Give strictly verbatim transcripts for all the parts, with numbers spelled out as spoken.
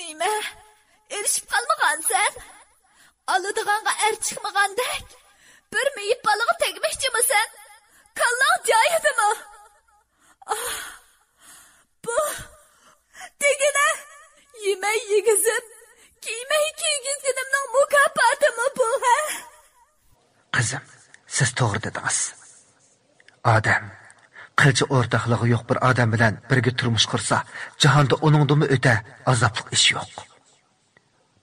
نېمە؟ ئېرىشىپ قالمىغانسەن؟ ئالىدىغانغا ئەر چىقمىغاندەك، بىر مېيىپ بالىغا تەگمەكچىمۇسەن؟ كاللاڭ جايىدىمۇ؟ ئاھ، بۇ دېگىنە، يېمەي يېگۈزۈپ، كىيمەي كىيگۈزگىنىمنىڭ مۇكاپاتىمۇ بۇ، ھە؟ قىزىم، سىز توغرا دېدىڭىز. ئادەم قىلچە ئورتاقلىقى يوق بىر ئادەم بىلەن بىرگە تۇرمۇش قۇرسا، جاھاندا ئۇنىڭدىنمۇ ئۆتە ئازابلىق ئىش يوق.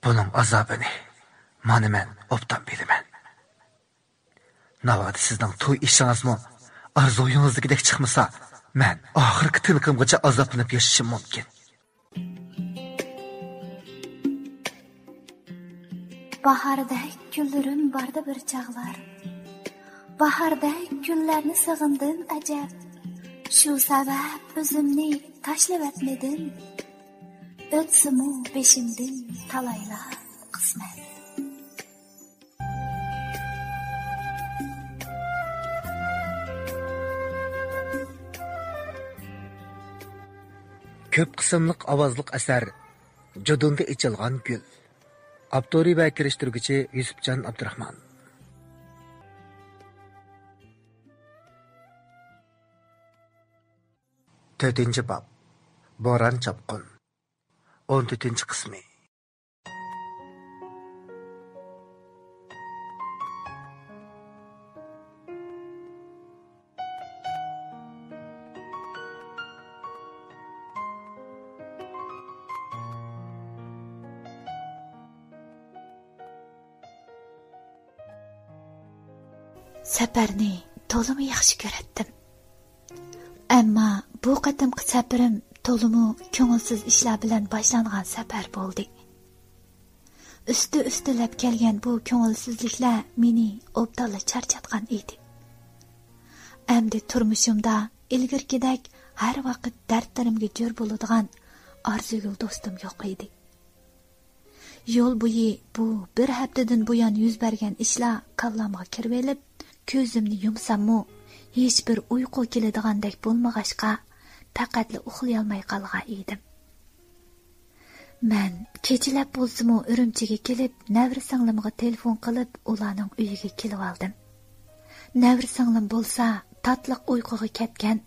بۇنىڭ ئازابىنى مانا مەن ئوبدان بىلىمەن. ناۋادا سىزنىڭ توي ئىشىڭىزمۇ ئارزۇيىڭىزدىكىدەك چىقمىسا، مەن ئاخىرقى تىنىقىمغىچە ئازابلىنىپ ياشىشىم مۇمكىن. باھاردەك كۈنلىرىم باردى بىر چاغلار. باھاردەك كۈنلەرنى سېغىندىم ئەجەب. شۇ سەۋەب ئۆزۈمنى تاشلىۋەتمىدىم. ئۆتسىمۇ بېشىمدىن تالايلار قىسمەت. كۆپ قىسىملىق ئاۋازلىق ئەسەر جۇدۇندا ئېچىلغان گۈل. ئاپتورى ۋە كىرىشتۈرگۈچى يۈسۈپجان ئابدۇراخمان. تۆتىنچى باب. بوران چاپقۇن. ئون تۆتىنچى قىسمى. سەپەرنى تولىمۇ ياخشى كۆرەتتىم. ئەمما بۇ قېتىمقى سەپىرىم تولىمۇ كۆڭۈلسىز ئىشلار بىلەن باشلانغان سەپەر بولدى. ئۈستى-ئۈستىلەپ كەلگەن بۇ كۆڭۈلسىزلىكلەر مېنى ئوبدانلا چارچاتقان ئىدى. ئەمدى تۇرمۇشۇمدا ئىلگىرىكىدەك ھەر ۋاقىت دەردلىرىمگە جور بولىدىغان ئارزۇگۈل دوستۇم يوق ئىدى. يول بويى بۇ بىر ھەپتىدىن بۇيان يۈز بەرگەن ئىشلار كاللامغا كىرىۋېلىپ، كۆزۈمنى يۇمساممۇ، ھېچبىر ئۇيقۇ كېلىدىغاندەك بولمىغاچقا، پەقەتلا ئۇخلىيالماي قالغان ئىدىم. مەن كېچىلەپ بولسىمۇ ئۈرۈمچىگە كېلىپ، نەۋرە سىڭلىمغا تېلېفون قىلىپ، ئۇلارنىڭ ئۆيىگە كېلىۋالدىم. نەۋرە سىڭلىم بولسا تاتلىق ئۇيقۇغا كەتكەن.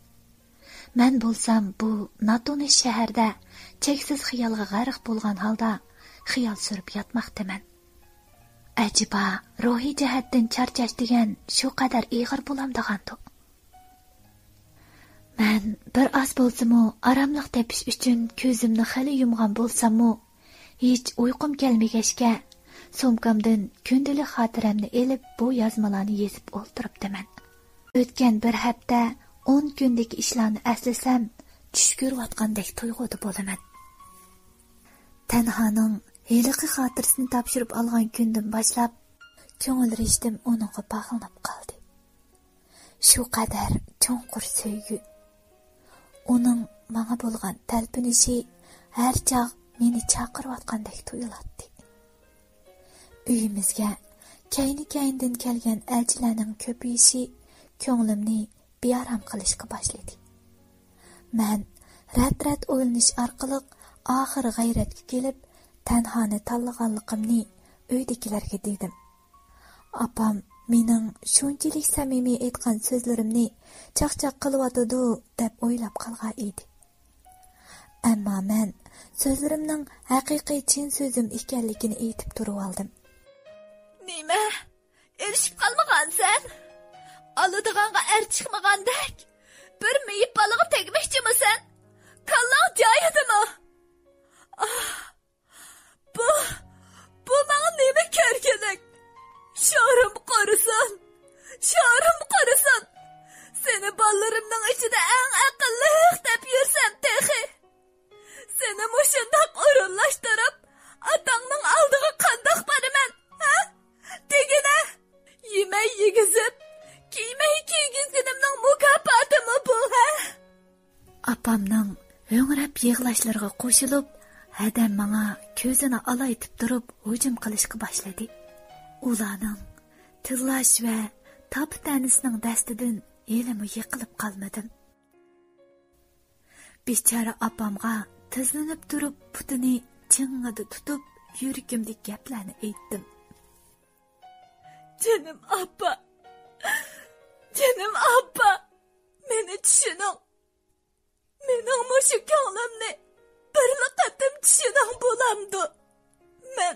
مەن بولسام بۇ ناتونۇش شەھەردە چەكسىز خىيالغا غەرق بولغان ھالدا خىيال سۈرۈپ ياتماقتىمەن. ئەجەبا، روھىي جەھەتتىن چارچاش دېگەن شۇ قەدەر ئېغىر بولامدىغاندۇ؟ مەن بىر ئاز بولسىمۇ ئاراملىق تېپىش ئۈچۈن كۆزۈمنى خېلى يۇمغان بولساممۇ، ھېچ ئۇيقۇم كەلمىگەچكە، سومكامدىن كۈندىلىك خاتىرەمنى ئېلىپ، بۇ يازمىلارنى يېزىپ ئولتۇرۇپتىمەن. ئۆتكەن بىر ھەپتە، ئون كۈندىكى ئىشلارنى ئەسلىسەم، چۈش كۆرۈۋاتقاندەك تۇيغۇدا بولىمەن. تەنھانىڭ ھېلىقى خاتىرىسىنى تاپشۇرۇپ ئالغان كۈندىن باشلاپ، كۆڭۈل رىشتەم ئۇنىڭغا باغلىنىپ قالدى. شۇ قەدەر چوڭقۇر سۆيگۈ. ئۇنىڭ ماڭا بولغان تەلپۈنۈشى ھەر چاغ مېنى چاقىرىۋاتقاندەك تۇيۇلاتتى. ئۆيىمىزگە كەينى-كەينىدىن كەلگەن ئەلچىلەرنىڭ كۆپىيىشى كۆڭلۈمنى بىئارام قىلىشقا باشلىدى. مەن رەت-رەت ئويلىنىش ئارقىلىق ئاخىرى غەيرەتكە كېلىپ، تەنھانى تاللىغانلىقىمنى ئۆيدىكىلەرگە دېدىم. ئاپام مېنىڭ شۇنچىلىك سەمىمىي ئېيتقان سۆزلىرىمنى چاقچاق قىلىۋاتىدۇ دەپ ئويلاپ قالغان ئىدى. ئەمما مەن سۆزلىرىمنىڭ ھەقىقىي چىن سۆزۈم ئىكەنلىكىنى ئېيتىپ تۇرۇۋالدىم. نېمە؟ ئېرىشىپ قالمىغانسەن؟ ئالىدىغانغا ئەر چىقمىغاندەك، بىر مېيىپ بالىغا تەگمەكچىمۇسەن؟ كاللاڭ جايىدىمۇ؟ ئاھ، بۇ، بۇ ماڭا نېمە كەلگۈلۈك؟ شورۇم قۇرۇسۇن، شورۇم قۇرۇسۇن! سېنى بالىلىرىمنىڭ ئىچىدە ئەڭ ئەقىللىق دەپ يۈرسەم تېخى! سېنى مۇشۇنداق ئورۇنلاشتۇرۇپ، ئاتاڭنىڭ ئالدىغا قانداق بارىمەن، ھە؟ دېگىنە! يېمەي يېگۈزۈپ، كىيمەي كىيگۈزگىنىمنىڭ مۇكاپاتىمۇ بۇ، ھە؟ ئاپامنىڭ ھۆڭرەپ يىغلاشلىرىغا قوشۇلۇپ، ھەدەم ماڭا كۆزىنى ئالايتىپ تۇرۇپ ھۇجۇم قىلىشقا باشلىدى. ئۇلارنىڭ تىللاش ۋە تاپا-تەنىسىنىڭ دەستىدىن ھېلىمۇ يىقىلىپ قالمىدىم. بىچارە ئاپامغا تىزلىنىپ تۇرۇپ پۇتىنى جىڭڭىدە تۇتۇپ، يۈرىكىمدىكى گەپلەرنى ئېيتتىم. جېنىم ئاپا، جېنىم ئاپا، مېنى چۈشىنىڭ. مېنىڭ مۇشۇ كۆڭلۈمنى بىرلا قېتىم چۈشىنىڭ، بولامدۇ؟ مەن،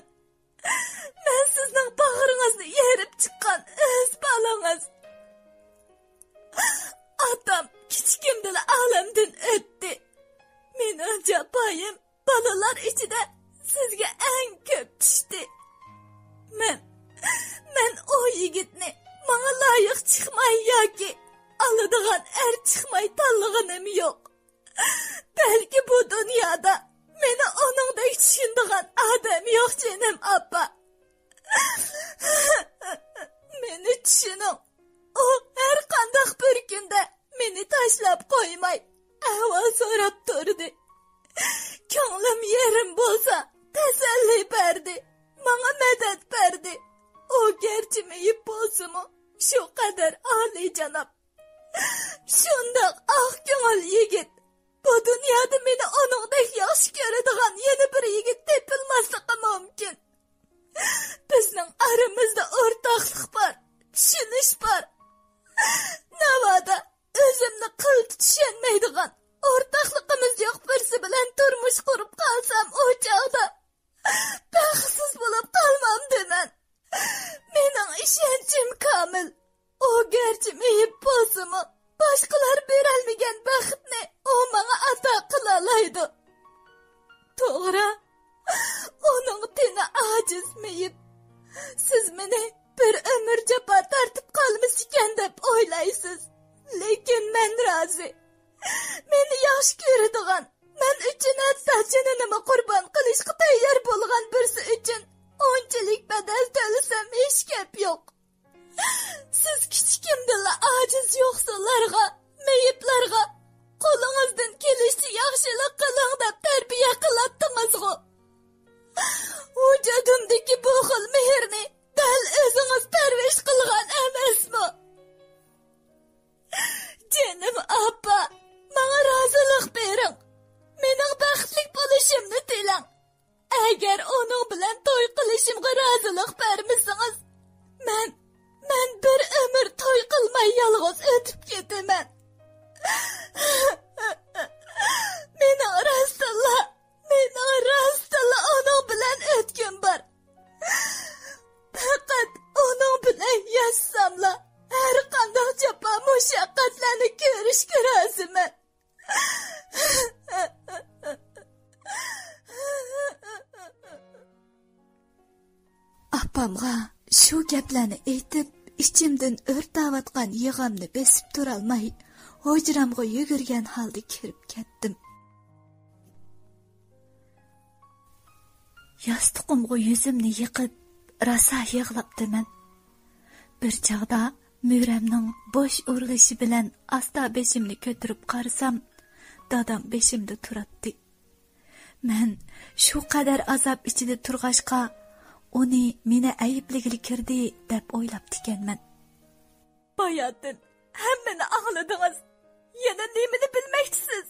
مەن سىزنىڭ باغرىڭىزنى يېرىپ چىققان ئۆز بالىڭىز. ئاتام كىچىكىمدىلا ئالەمدىن ئۆتتى. مېنىڭ جاپايىم بالىلار ئىچىدە سىزگە ئەڭ كۆپ چۈشتى. مەن، مەن ئۇ يىگىتنى ماڭا لايىق چىقماي ياكى ئالىدىغان ئەر چىقماي تاللىغىنىم يوق. بەلكى بۇ دۇنيادا مېنى ئۇنىڭدەك چۈشىنىدىغان ئادەم يوق، جېنىم ئاپا. مېنى چۈشىنىڭ. ئۇ ھەر قانداق بىر كۈندە مېنى تاشلاپ قويماي، ئەھۋال سوراپ تۇردى. كۆڭلۈم يېرىم بولسا، تەسەللى بەردى، ماڭا مەدەت بەردى. ئۇ گەرچە مېيىپ بولسىمۇ، شۇ قەدەر ئالىيجاناب، شۇنداق ئاق كۆڭۈل يىگىت. بۇ دۇنيادا مېنى ئۇنىڭدەك ياخشى كۆرىدىغان يەنە بىر يىگىت تېپىلماسلىقى مۇمكىن. بىزنىڭ ئارىمىزدا ئورتاقلىق بار، چۈشىنىش بار. ناۋادا ئۆزۈمنى قىلتا چۈشەنمەيدىغان، ئورتاقلىقىمىز يوق بىرسى بىلەن تۇرمۇش قۇرۇپ قالسام، ئۇ چاغدا بەختسىز بولۇپ قالمامدىمەن؟ مېنىڭ ئىشەنچىم كامىل. ئۇ گەرچە مېيىپ بولسىمۇ، باشقىلار بېرەلمىگەن بەختنى ئۇ ماڭا ئاتا قىلالايدۇ. توغرا، ئۇنىڭ تېنى ئاجىز، مېيىپ. سىز مېنى بىر ئۆمۈر جاپا تارتىپ قالمىسىكەن دەپ ئويلايسىز. لېكىن مەن رازى. مېنى ياخشى كۆرىدىغان، مەن ئۈچۈن ھەتتا جېنىنىمۇ قۇربان قىلىشقا تەييار بولغان بىرسى ئۈچۈن ئۇنچىلىك بەدەل تۆلىسەم ھېچ گەپ يوق. سىز كىچىكىمدىلا ئاجىز يوقسۇللارغا، مېيىپلارغا قولىڭىزدىن كېلىشىچە ياخشىلىق قىلىڭ دەپ تەربىيە قىلاتتىڭىزغۇ. ۋۇجۇدۇمدىكى بۇ خىل مېھىرنى دەل ئۆزىڭىز پەرۋىش قىلغان ئەمەسمۇ؟ جېنىم ئاپا، ماڭا رازىلىق بېرىڭ. مېنىڭ بەختلىك بولۇشۇمنى تىلەڭ. ئەگەر ئۇنىڭ بىلەن توي قىلىشىمغا رازىلىق بەرمىسىڭىز، مەن، مەن بىر ئۆمۈر توي قىلماي يالغۇز ئۆتۈپ كېتىمەن. مېنىڭ راستتىنلا، مېنىڭ راستتىنلا ئۇنىڭ بىلەن ئۆتكۈم بار. پەقەت ئۇنىڭ بىلەن ياشىساملا، ھەر قانداق جاپا مۇشەققەتلەرنى كۆرۈشكە رازىمەن. ئاپامغا شۇ گەپلەرنى ئېيتىپ، ئىچىمدىن ئۆرتەۋاتقان يىغامنى بېسىپ تۇرالماي، ھۇجرامغا يۈگۈرگەن ھالدا كىرىپ كەتتىم. ياستۇقۇمغا يۈزۈمنى يېقىپ، راسا يىغلاپتىمەن. بىر چاغدا مۈرەمنىڭ بوش ئۇرۇلۇشى بىلەن ئاستا بېشىمنى كۆتۈرۈپ قارىسام، دادام بېشىمدا تۇراتتى. مەن شۇ قەدەر ئازاب ئىچىدە تۇرغاچقا، ئۇنى مېنى ئەيىبلىگىلى كىردى دەپ ئويلاپتىكەنمەن. باياتىن ھەممىنى ئاڭلىدىڭىز. يەنە نېمىنى بىلمەكچىسىز؟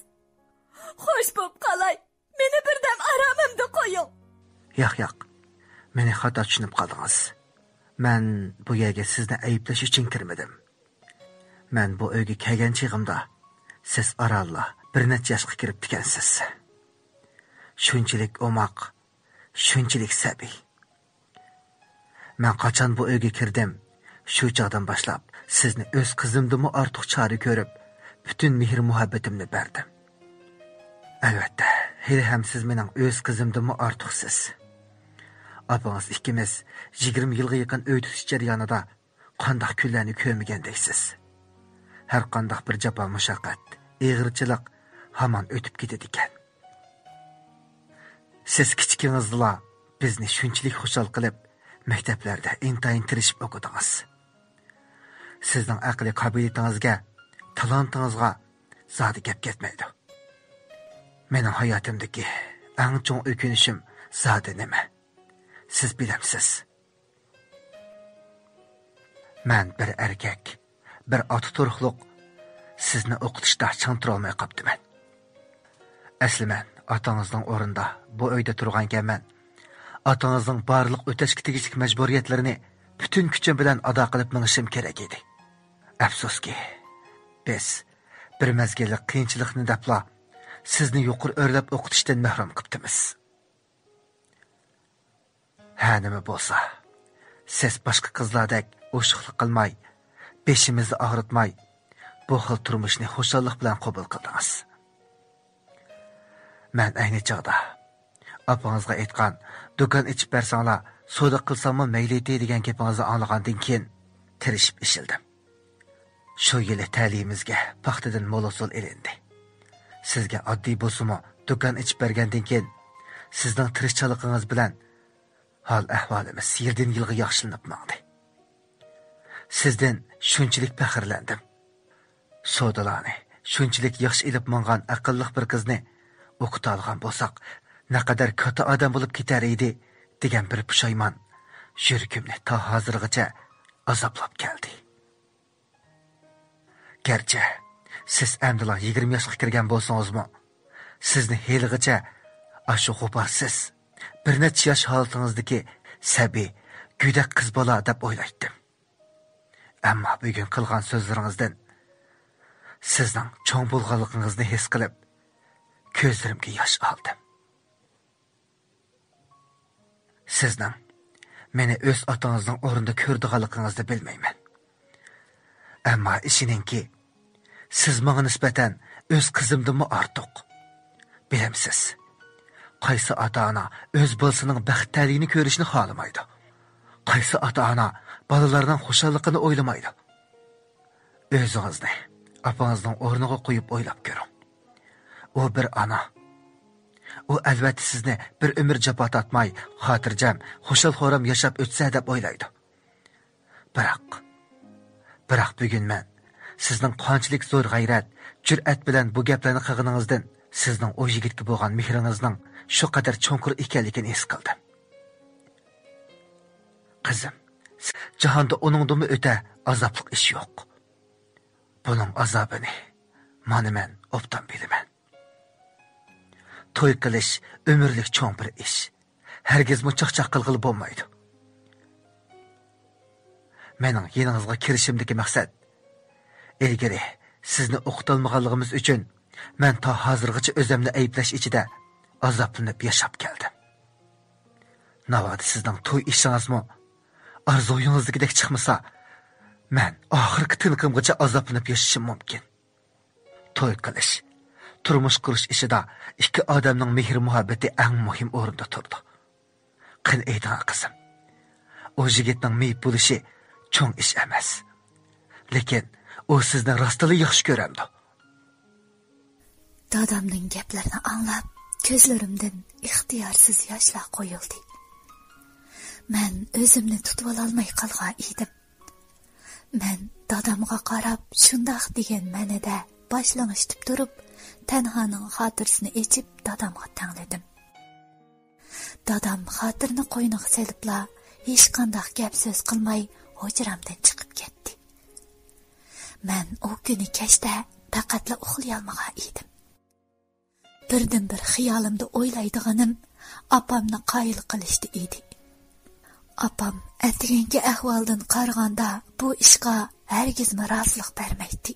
خوش بوپ قالاي. مېنى بىردەم ئارامىمدا قويۇڭ. ياق، ياق. مېنى خاتا چۈشىنىپ قالدىڭىز. مەن بۇ يەرگە سىزنى ئەيىبلەش ئۈچۈن كىرمىدىم. مەن بۇ ئۆيگە كەلگەن چېغىمدا سىز ئارانلا بىر نەچچە ياشقا كىرىپتىكەنسىز. شۇنچىلىك ئوماق، شۇنچىلىك سەبىي. مەن قاچان بۇ ئۆيگە كىردىم، شۇ چاغدىن باشلاپ سىزنى ئۆز قىزىمدىنمۇ ئارتۇق چارە كۆرۈپ، پۈتۈن مېھىر-مۇھەببىتىمنى بەردىم. ئەلۋەتتە، ھېلىھەم سىز مېنىڭ ئۆز قىزىمدىنمۇ ئارتۇقسىز. ئاپىڭىز ئىككىمىز يىگىرمە يىلغا يېقىن ئۆي تۇتۇش جەريانىدا قانداق كۈنلەرنى كۆرمىگەن دەيسىز. ھەر قانداق بىر جاپا-مۇشەققەت، ئېغىرچىلىق ھامان ئۆتۈپ كېتىدىكەن. سىز كىچىكىڭىزدىلا بىزنى شۇنچىلىك خۇشال قىلىپ، مەكتەپلەردە ئىنتايىن تىرىشىپ ئوقۇدىڭىز. سىزنىڭ ئەقلىي قابىلىيىتىڭىزگە، تالانتىڭىزغا زادى گەپ كەتمەيدۇ. مېنىڭ ھاياتىمدىكى ئەڭ چوڭ ئۆكۈنۈشۈم زادى نېمە؟ سىز بىلەمسىز؟ مەن بىر ئەركەك، بىر ئاتا تۇرۇقلۇق سىزنى ئوقۇتۇشتا چىڭ تۇرالماي قاپتىمەن. ئەسلى مەن ئاتىڭىزنىڭ ئورنىدا بۇ ئۆيدە تۇرغانكەنمەن، ئاتىڭىزنىڭ بارلىق ئۆتەشكە تېگىشلىك مەجبۇرىيەتلىرىنى پۈتۈن كۈچۈم بىلەن ئادا قىلىپ مېڭىشىم كېرەك ئىدى. ئەپسۇسكى، بىز بىر مەزگىللىك قىيىنچىلىقنى دەپلا سىزنى يۇقىرى ئۆرلەپ ئوقۇتۇشتىن مەھرۇم قىپتىمىز. ھە نېمە بولسا، سىز باشقا قىزلاردەك ئوشۇقلۇق قىلماي، بېشىمىزنى ئاغرىتماي، بۇ خىل تۇرمۇشنى خۇشاللىق بىلەن قوبۇل قىلدىڭىز. مەن ئەينى چاغدا ئاپىڭىزغا ئېيتقان، دۇكان ئېچىپ بەرسەڭلار، سودا قىلساممۇ مەيلىتى دېگەن گېپىڭىزنى ئاڭلىغاندىن كېيىن، تىرىشىپ ئىشلىدىم. شۇ يىلى تەلىيىمىزگە پاختىدىن مول ھوسۇل ئېلىندى. سىزگە ئاددىي بولسىمۇ، دۇكان ئېچىپ بەرگەندىن كېيىن، سىزنىڭ تىرىشچانلىقىڭىز بىلەن ھال ئەھۋالىمىز يىلدىن يىلغا ياخشىلىنىپ ماڭدى. سىزدىن شۇنچىلىك پەخىرلەندىم. سودىلارنى شۇنچىلىك ياخشى ئېلىپ ماڭغان ئەقىللىق بىر قىزنى ئوقۇتالىغان بولساق، نەقەدەر كاتتا ئادەم بولۇپ كېتەر ئىدى، دېگەن بىر پۇشايمان يۈرىكىمنى تا ھازىرغىچە ئازابلاپ كەلدى. گەرچە سىز ئەمدىلا يىگىرمە ياشقا كىرگەن بولسىڭىزمۇ، سىزنى ھېلىغىچە ئاشۇ غۇبارسىز، بىر نەچچە ياش ھالىتىڭىزدىكى سەبىي، گۆدەك قىز بالا دەپ ئويلايتتىم. ئەمما بۈگۈن قىلغان سۆزلىرىڭىزدىن سىزنىڭ چوڭ بولغانلىقىڭىزنى ھېس قىلىپ، كۆزلىرىمگە ياش ئالدىم. سىزنىڭ مېنى ئۆز ئاتىڭىزنىڭ ئورنىدا كۆرىدىغانلىقىڭىزنى بىلمەيمەن. ئەمما ئىشىنىڭكى، سىز ماڭا نىسبەتەن ئۆز قىزىمدىنمۇ ئارتۇق. بىلەمسىز، قايسى ئاتا-ئانا ئۆز بالىسىنىڭ بەخت تەلىيىنى كۆرۈشنى خالىمايدۇ؟ قايسى ئاتا-ئانا بالىلارنىڭ خۇشاللىقىنى ئويلىمايدۇ؟ ئۆزىڭىزنى ئاپىڭىزنىڭ ئورنىغا قويۇپ ئويلاپ كۆرۈڭ. ئۇ بىر ئانا. ئۇ ئەلۋەتتە سىزنى بىر ئۆمۈر جاپا تارتماي، خاتىرجەم، خۇشال-خۇرام ياشاپ ئۆتسە دەپ ئويلايدۇ. بىراق، بىراق بۈگۈن مەن سىزنىڭ قانچىلىك زور غەيرەت، جۈرئەت بىلەن بۇ گەپلەرنى قىلغىنىڭىزدىن سىزنىڭ ئۇ يىگىتكە بولغان مېھرىڭىزنىڭ شۇ قەدەر چوڭقۇر ئىكەنلىكىنى ھېس قىلدىم. قىزىم، جاھاندا ئۇنىڭدىنمۇ ئۆتە ئازابلىق ئىش يوق. بۇنىڭ ئازابىنى مانا مەن ئوبدان بىلىمەن. توي قىلىش ئۆمۈرلۈك چوڭ بىر ئىش. ھەرگىزمۇ چاقچاق قىلغىلى بولمايدۇ. مېنىڭ يېنىڭىزغا كىرىشىمدىكى مەقسەت، ئىلگىرى سىزنى ئوقۇتالمىغانلىقىمىز ئۈچۈن مەن تا ھازىرغىچە ئۆزۈمنى ئەيىبلەش ئىچىدە ئازابلىنىپ ياشاپ كەلدىم. ناۋادا سىزنىڭ توي ئىشىڭىزمۇ ئارزۇيىڭىزدىكىدەك چىقمىسا، مەن ئاخىرقى تىنىقىمغىچە ئازابلىنىپ ياشىشىم مۇمكىن. توي قىلىش، تۇرمۇش قۇرۇش ئىشىدا ئىككى ئادەمنىڭ مېھرى-مۇھەببىتى ئەڭ مۇھىم ئورۇندا تۇرىدۇ. قېنى ئېيتىڭ، قىزىم، ئۇ يىگىتنىڭ مېيىپ بولۇشى چوڭ ئىش ئەمەس. لېكىن ئۇ سىزنى راستلا ياخشى كۆرەمدۇ؟ دادامنىڭ گەپلىرىنى ئاڭلاپ، كۆزلىرىمدىن ئىختىيارسىز ياشلار قۇيۇلدى. مەن ئۆزۈمنى تۇتۇۋالالماي قالغان ئىدىم. مەن دادامغا قاراپ شۇنداق دېگەن مەنىدە باش لىڭشىتىپ تۇرۇپ، تەنھانىڭ خاتىرىسىنى ئېچىپ دادامغا تەڭلىدىم. دادام خاتىرىنى قوينىغا سېلىپلا، ھېچقانداق گەپ سۆز قىلماي ھۇجرامدىن چىقىپ كەتتى. مەن ئۇ كۈنى كەچتە پەقەتلا ئۇخلىيالمىغان ئىدىم. بىردىنبىر خىيالىمدا ئويلايدىغىنىم ئاپامنى قايىل قىلىشتا ئىدى. ئاپام ئەتىگەنكى ئەھۋالدىن قارىغاندا بۇ ئىشقا ھەرگىزمۇ رازىلىق بەرمەيتتى.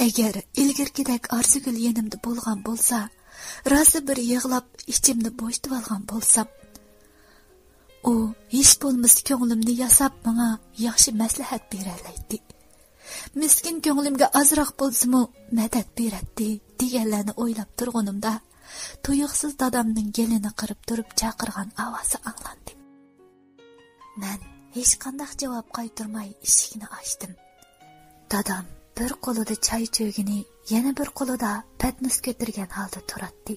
ئەگەر ئىلگىرىكىدەك ئارزۇگۈل يېنىمدا بولغان بولسا، راسا بىر يىغلاپ ئىچىمنى بوشىتىۋالغان بولسام، ئۇ ھېچ بولمىسا كۆڭلۈمنى ياساپ ماڭا ياخشى مەسلىھەت بېرەلەيتتى. مىسكىن كۆڭلۈمگە ئازراق بولسىمۇ مەدەت بېرەتتى، دېگەنلەرنى ئويلاپ تۇرغىنىمدا، تۇيۇقسىز دادامنىڭ گېلىنى قىرىپ تۇرۇپ چاقىرغان ئاۋازى ئاڭلاندى. مەن ھېچقانداق جاۋاب قايتۇرماي ئىشىكنى ئاچتىم. دادام بىر قولىدا چاي چۆگىنى، يەنە بىر قولىدا پەتنۇس كۆتۈرگەن ھالدا تۇراتتى.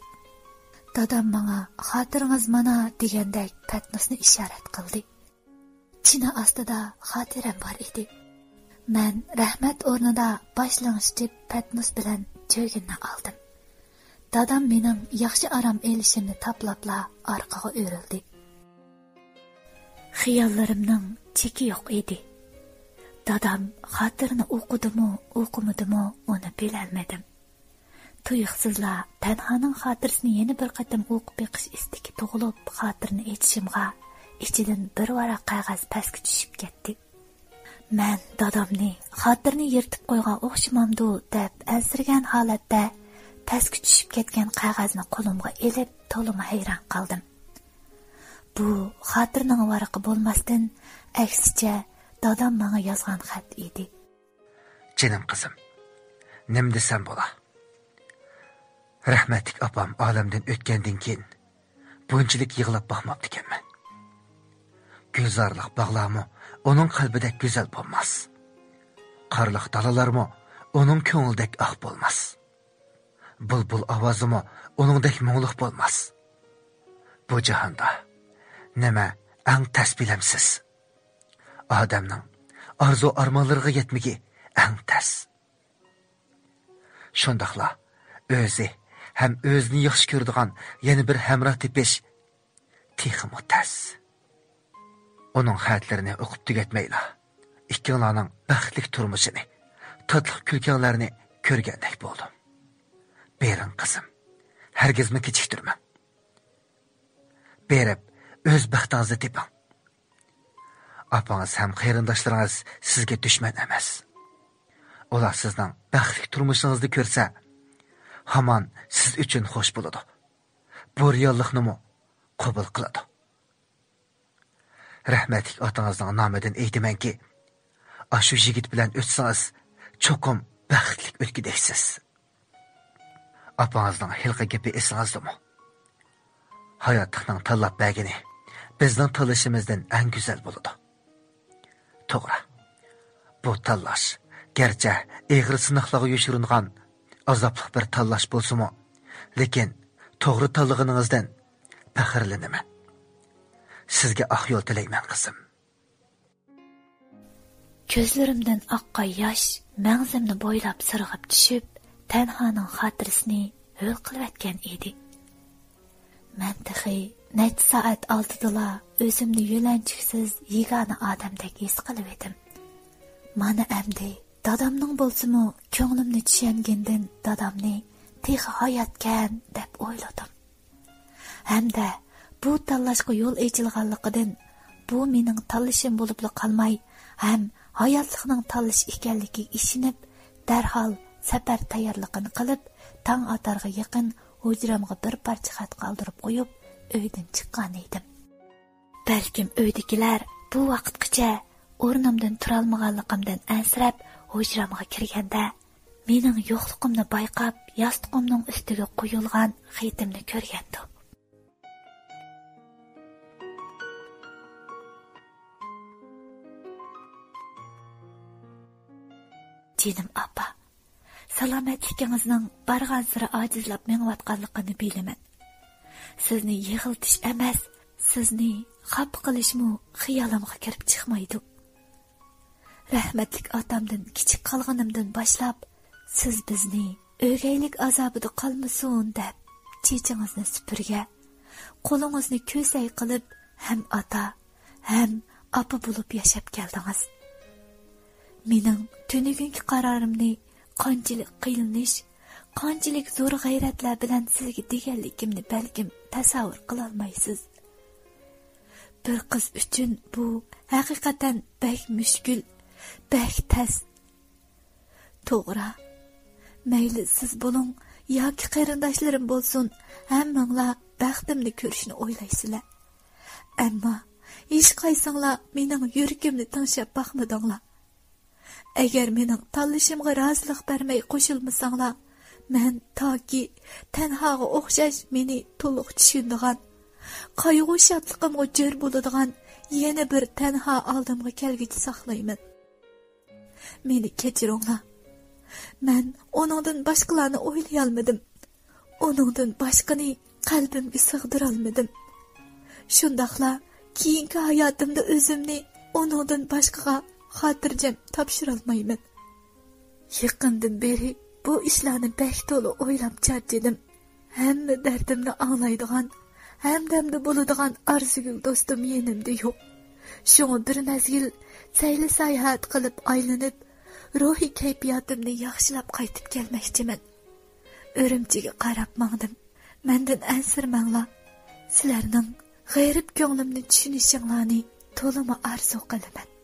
دادام ماڭا «خاتىرىڭىز مانا» دېگەندەك پەتنۇسنى ئىشارەت قىلدى. چىنە ئاستىدا خاتىرەم بار ئىدى. مەن رەھمەت ئورنىدا باش لىڭشىتىپ پەتنۇس بىلەن چۆگۈننى ئالدىم. دادام مېنىڭ ياخشى ئارام ئېلىشىمنى تاپىلاپلا ئارقىغا ئۆرۈلدى. خىياللىرىمنىڭ چېكى يوق ئىدى. دادام خاتىرىنى ئوقۇدىمۇ، ئوقۇمىدىمۇ، ئۇنى بىلەلمىدىم. تۇيۇقسىزلا تەنھانىڭ خاتىرىسىنى يەنە بىر قېتىم ئوقۇپ بېقىش ئىستىكى تۇغۇلۇپ، خاتىرىنى ئېچىشىمغا ئىچىدىن بىر ۋاراق قەغەز پەسكە چۈشۈپ كەتتى. مەن دادامنى خاتىرىنى يىرتىپ قويغان ئوخشىمامدۇ دەپ ئەنسىرىگەن ھالەتتە پەسكە چۈشۈپ كەتكەن قەغەزنى قولۇمغا ئېلىپ، تولىمۇ ھەيران قالدىم. بۇ خاتىرىنىڭ ۋارىقى بولماستىن، ئەكسىچە، دادام ماڭا يازغان خەت ئىدى. جېنىم قىزىم، نېمە دېسەم بولا؟ رەھمەتلىك ئاپام ئالەمدىن ئۆتكەندىن كېيىن، بۇنچىلىك يىغلاپ باقماپتىكەنمەن. گۈلزارلىق باغلارمۇ ئۇنىڭ قەلبىدەك گۈزەل بولماس. قارلىق دالىلارمۇ ئۇنىڭ كۆڭلىدەك ئاق بولماس. بۇلبۇل ئاۋازىمۇ ئۇنىڭدەك مۇڭلۇق بولماس. بۇ جاھاندا نېمە ئەڭ تەس بىلەمسىز؟ ئادەمنىڭ ئارزۇ ئارمانلىرىغا يەتمىكى ئەڭ تەس. شۇنداقلا ئۆزى ھەم ئۆزىنى ياخشى كۆرىدىغان يەنە بىر ھەمراھ تېپىش تېخىمۇ تەس. ئۇنىڭ خەتلىرىنى ئوقۇپ تۈگەتمەيلا، ئىككىڭلارنىڭ بەختلىك تۇرمۇشىنى، تاتلىق كۈلكەڭلارنى كۆرگەندەك بولدۇم. بېرىڭ قىزىم، ھەرگىزمۇ كېچىكتۈرمەڭ. بېرىپ ئۆز بەختىڭىزنى تېپىڭ. ئاپىڭىز ھەم قېرىنداشلىرىڭىز سىزگە دۈشمەن ئەمەس. ئۇلار سىزنىڭ بەختلىك تۇرمۇشىڭىزنى كۆرسە، ھامان سىز ئۈچۈن خوش بولىدۇ. بۇ رېئاللىقنىمۇ قوبۇل قىلىدۇ. رەھمەتلىك ئاتىڭىزنىڭ نامىدىن ئېيتىمەنكى، ئاشۇ يىگىت بىلەن ئۆتسىڭىز، چوقۇم بەختلىك ئۆتكۈدەكسىز. ئاپىڭىزنىڭ ھېلىقى گېپى ئېسىڭىزدىمۇ؟ ھاياتلىقنىڭ تاللاپ بەرگىنى بىزنىڭ تاللىشىمىزدىن ئەڭ گۈزەل بولىدۇ. توغرا، بۇ تاللاش گەرچە ئېغىر سىناقلارغا يوشۇرۇنغان ئازابلىق بىر تاللاش بولسىمۇ، لېكىن توغرا تاللىغىنىڭىزدىن پەخىرلىنىمەن. سىزگە ئاق يول تىلەيمەن، قىزىم. كۆزلىرىمدىن ئاققان ياش مەڭزىمنى بويلاپ سىرغىپ چۈشۈپ، تەنھانىڭ خاتىرىسىنى ھۆل قىلىۋەتكەن ئىدى. مەن تېخى نەچچە سائەت ئالدىدىلا ئۆزۈمنى يۆلەنچۈكسىز يېگانە ئادەمدەك ھېس قىلىۋىدىم. مانا ئەمدى دادامنىڭ بولسىمۇ كۆڭلۈمنى چۈشەنگىنىدىن دادامنى تېخى ھاياتكەن دەپ ئويلىدىم. ھەمدە بۇ تاللاشقا يول ئېچىلغانلىقىدىن، بۇ مېنىڭ تاللىشىم بولۇپلا قالماي، ھەم ھاياتلىقنىڭ تاللىشى ئىكەنلىكىگە ئىشىنىپ، دەرھال سەپەر تەييارلىقىنى قىلىپ، تاڭ ئاتارغا يېقىن ھۇجرامغا بىر پارچە خەت قالدۇرۇپ قويۇپ، ئۆيدىن چىققان ئىدىم. بەلكىم ئۆيدىكىلەر بۇ ۋاقىتقىچە ئورنۇمدىن تۇرالمىغانلىقىمدىن ئەنسىرەپ، ھۇجرامغا كىرگەندە، مېنىڭ يوقلۇقۇمنى بايقاپ، ياستۇقۇمنىڭ ئۈستىگە قويۇلغان خېتىمنى كۆرگەنتۇ. جېنىم ئاپا، سالامەتلىكىڭىزنىڭ بارغانسېرى ئاجىزلاپ مېڭىۋاتقانلىقىنى بىلىمەن. سىزنى يىغلىتىش ئەمەس، سىزنى خاپا قىلىشمۇ خىيالىمغا كىرىپ چىقمايدۇ. رەھمەتلىك ئاتامدىن كىچىك قالغىنىمدىن باشلاپ، سىز بىزنى ئۆگەيلىك ئازابىدا قالمىسۇن دەپ، چېچىڭىزنى سۈپۈرگە، قولىڭىزنى كۆسەي قىلىپ، ھەم ئاتا، ھەم ئاپا بولۇپ ياشاپ كەلدىڭىز. مېنىڭ تۈنۈگۈنكى قارارىمنى قانچىلىك قىينىلىش، قانچىلىك زور غەيرەتلەر بىلەن سىزگە دېگەنلىكىمنى بەلكىم تەسەۋۋۇر قىلالمايسىز. بىر قىز ئۈچۈن بۇ ھەقىقەتەن بەك مۈشكۈل، بەك تەس. توغرا، مەيلى سىز بولۇڭ ياكى قېرىنداشلىرىم بولسۇن، ھەممىڭلار بەختىمنى كۆرۈشنى ئويلايسىلەر. ئەمما ھېچقايسىڭلار مېنىڭ يۈرىكىمنى تىڭشاپ باقمىدىڭلار. ئەگەر مېنىڭ تاللىشىمغا رازىلىق بەرمەي قوشۇلمىساڭلار، مەن تاكى تەنھاغا ئوخشاش مېنى تولۇق چۈشىنىدىغان، قايغۇ-شادلىقىمغا جور بولىدىغان يەنە بىر تەنھا ئالدىمغا كەلگۈچە ساقلايمەن. مېنى كەچۈرۈڭلار. مەن ئۇنىڭدىن باشقىلارنى ئويلىيالمىدىم. ئۇنىڭدىن باشقىنى قەلبىمگە سىغدۇرالمىدىم. شۇنداقلا كېيىنكى ھاياتىمدا ئۆزۈمنى ئۇنىڭدىن باشقىغا خاتىرجەم تاپشۇرالمايمەن. يېقىندىن بېرى بۇ ئىشلارنى بەك تولا ئويلاپ چارچىدىم. ھەممە دەردىمنى ئاڭلايدىغان، ھەمدەمدە بولىدىغان ئارزۇگۈل دوستۇم يېنىمدا يوق. شۇڭا بىر مەزگىل سەيلە ساياھەت قىلىپ ئايلىنىپ، روھىي كەيپىياتىمنى ياخشىلاپ قايتىپ كەلمەكچىمەن. ئۈرۈمچىگە قاراپ ماڭدىم. مەندىن ئەنسىرىمەڭلار. سىلەرنىڭ غېرىب كۆڭلۈمنى چۈشىنىشىڭلارنى تولىمۇ ئارزۇ قىلىمەن.